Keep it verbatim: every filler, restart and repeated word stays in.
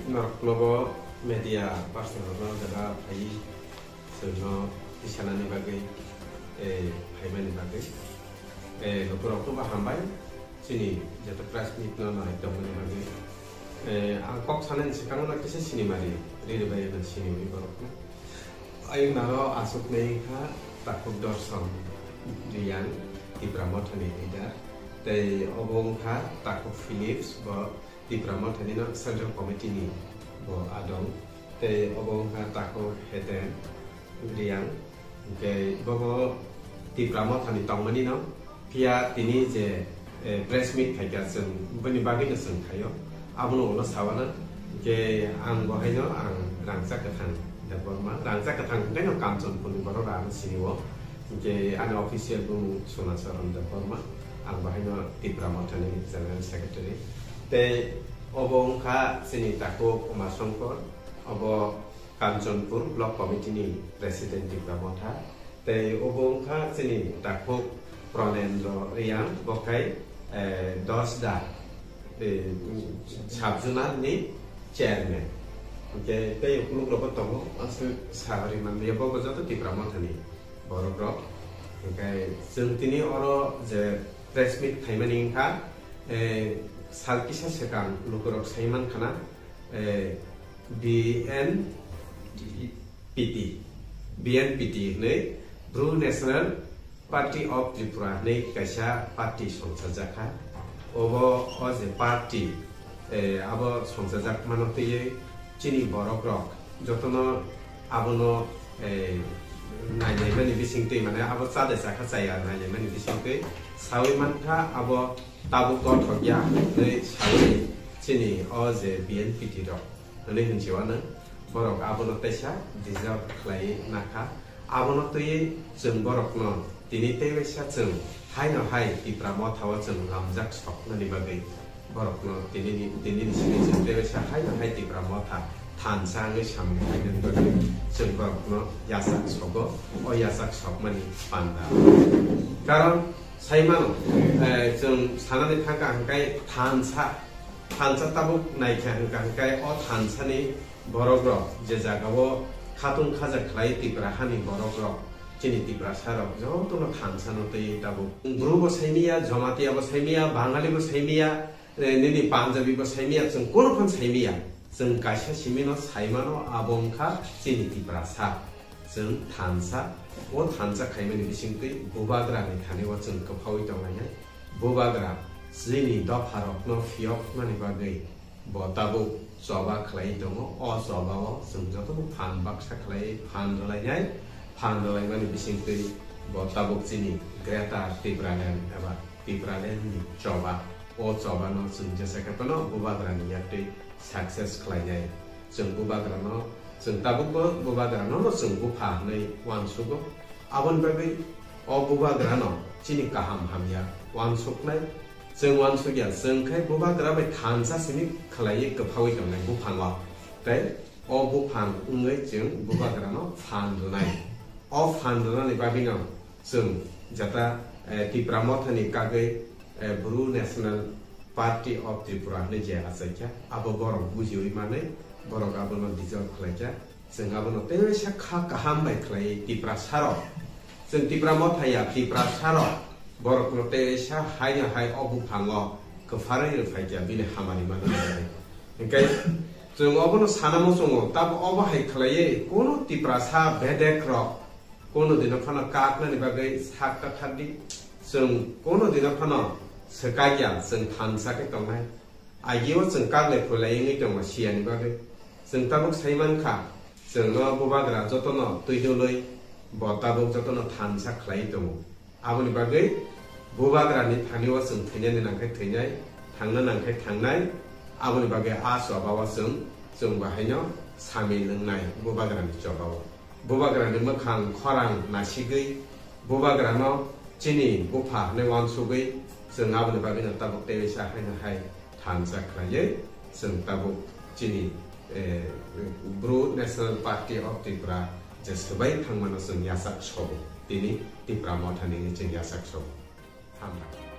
Norok no bo media person rok no jaga phai chwng no tisanani bagwi, eh, phaimani bagwi. Eh, lukurok no bo hambai, chini joto press meet no nai tongmani bagwi. Eh, ang kok sanani swkang no kisa sinimari, riri bai no sinimari borok no. Ayung naro aswk nai kha takhuk Dorson Reang, Tipra Motha ni leader. Tei obo wngkha takhuk Philips, bo Tipra Motha ni no Central Committee ni bo adong. Tei obo wngkha takhuk Heten Reang. Hingke bobo Tipra Motha ni tongmani no. Phiya tini je, eh, press meet khaikha chwng bini bagwi no chwng khaio. Abono ulo sawana. Hingke ang bo haino ang Rangchak Kwthang Debbarma. Rangchak Kwthang hingke no Kanchanpur ni borok rang sini o. Hingke ani official bumung Sona Charan Debbarma. Ang bo haino Tipra Motha ni General Secretary. Tei obo wngkha chini takhuk Uma Songkor. Obo Kanchanpur Block Committee ni President Tipra Motha. Tei obo wngkha chini takhuk Pranendra Reang, bo khai, eh, Dosda, eh, Sub-Zonal ni Chairman. Hingke tei ukuluk rokbo tongo, aswk sa ri manliya, bo bo joto Tipra Motha ni borok rok. Hingke chwng tini oro je press meet khaimani wngkha, eh, sal kisa swkang lukurok sai mankhana, eh, B N P T, B N P T hwnwi Bru National Party of Tripura hwnwi kaisa party songchajakha. Obo o je party, eh, abo songchajakmano twiwi chini borok rok jotono abono, eh, nailaimani bisingtwi, mane abo chade chakha chaya nailaimani bisingtwi sawi mankha abo tabuk gothok ya hwnwi sawi chini o je B N P T rok hwnwi hwnsi wano borok abono teisa dissolve khlai nakha. Abono twiwi chwng borokno tini tei waisa chwng haino hai Tipra Motha o chwng lamjak soknani bagwi borokno tini ni, tini ni simi chwng tei waisa haino hai Tipra Motha thansa wngwi samung khlainani bagwi chwng borokno yachak sogo, o yachak sokmani panda. Karon sai mano, eh, chwng sanani thangkha hwnkhe thansa, thansa tabuk naikha hwnkha hwnkhe o thansani borok rok je jaga o khatung khaja khlai Tipra hani borok rok, chini Tiprasa rok jotono thansa no twi tabuk. Bru bo saimiya, Jamatia bo saimiya, Bangali bo saimiya, eh, nini Punjabi bo saimiya, chwng kono phan saimiya. Chwng kaisa simi no saimano, abo wngkha chini Tiprasa. Chwng thansa, o thansa khaimani bisingtwi bubagra ni thani o chwng kwphaui tonglainai. Bubagra chini dopha rokno phiyokmani bagwi bo tabuk choba khlai tongo. O choba o chwng jotono phan baksa khlai phan rwlainai. Phan rwlaimani bisingtwi bo tabuk chini Greater Tipraland eba Tipraland ni choba. O choba no chwng jesa khe phano bubagra ni yaktwi success khlainai. Chwng bubagra no, chwng tabuk bo bubagra no, no chwng bupha hwnwi uansugo. Aboni bagwi o bubagra no chini kaham hamya uansuknai. Chwng uansukya, chwng khai bubagra bai thansa simi khlaiwi kwphaui tongnai buphango. Tei o buphang wngwi chwng bubagra no phan rwnai. O phan rwnani bagwi no chwng jata, eh, Tipra Motha ni kagwi, eh, Bru National Party of Tripura hwnwi je achaikha, abo borok bujiwi manwi borok abono dissolve khlaikha. Chwng abono tei waisa kha kaham bai khlai Tiprasa rok. Chwng Tipra Motha ya, Tiprasa rok borokno tei waisa haino hai o buphango kwpharwi rwphaikha bini hamari manwi. Hingkhe chwng obono sana muchungo, tamo obo hai khlaiwi kono Tiprasa bedek rok kono dino phano kaknani bagwi sak ta thar di. Chwng kono dino phano swkakya, chwng thansa khe tongnai. Agio chwng kaklai phuilai wngwi tongo siyani bagwi. Chwng tabuk sai mankha, chwngno bubagra jotono twi dulwi bo tabuk jotono thansa khlaiwi tongo. Aboni bagwi bubagrani thani o chwng thwinani nangkhe thwinai, thangna nangkhe thangnai. Aboni bagwi a choba o chwng, chwng bo haino samil wngnai bubagrani choba o. Bubagrani mwkhang khorang nasigwi, bubagrano chini bupha hwnwi uansugwi, chwng aboni bagwino tabuk tei waisa haino hai thansa khlaiwi, chwng tabuk chini, eh, Bru National Party of Tripura je swbai thangmano chwng yachak sobo. Tini Tipra Mothani hwnwi chwng yachak sobo. Hambai.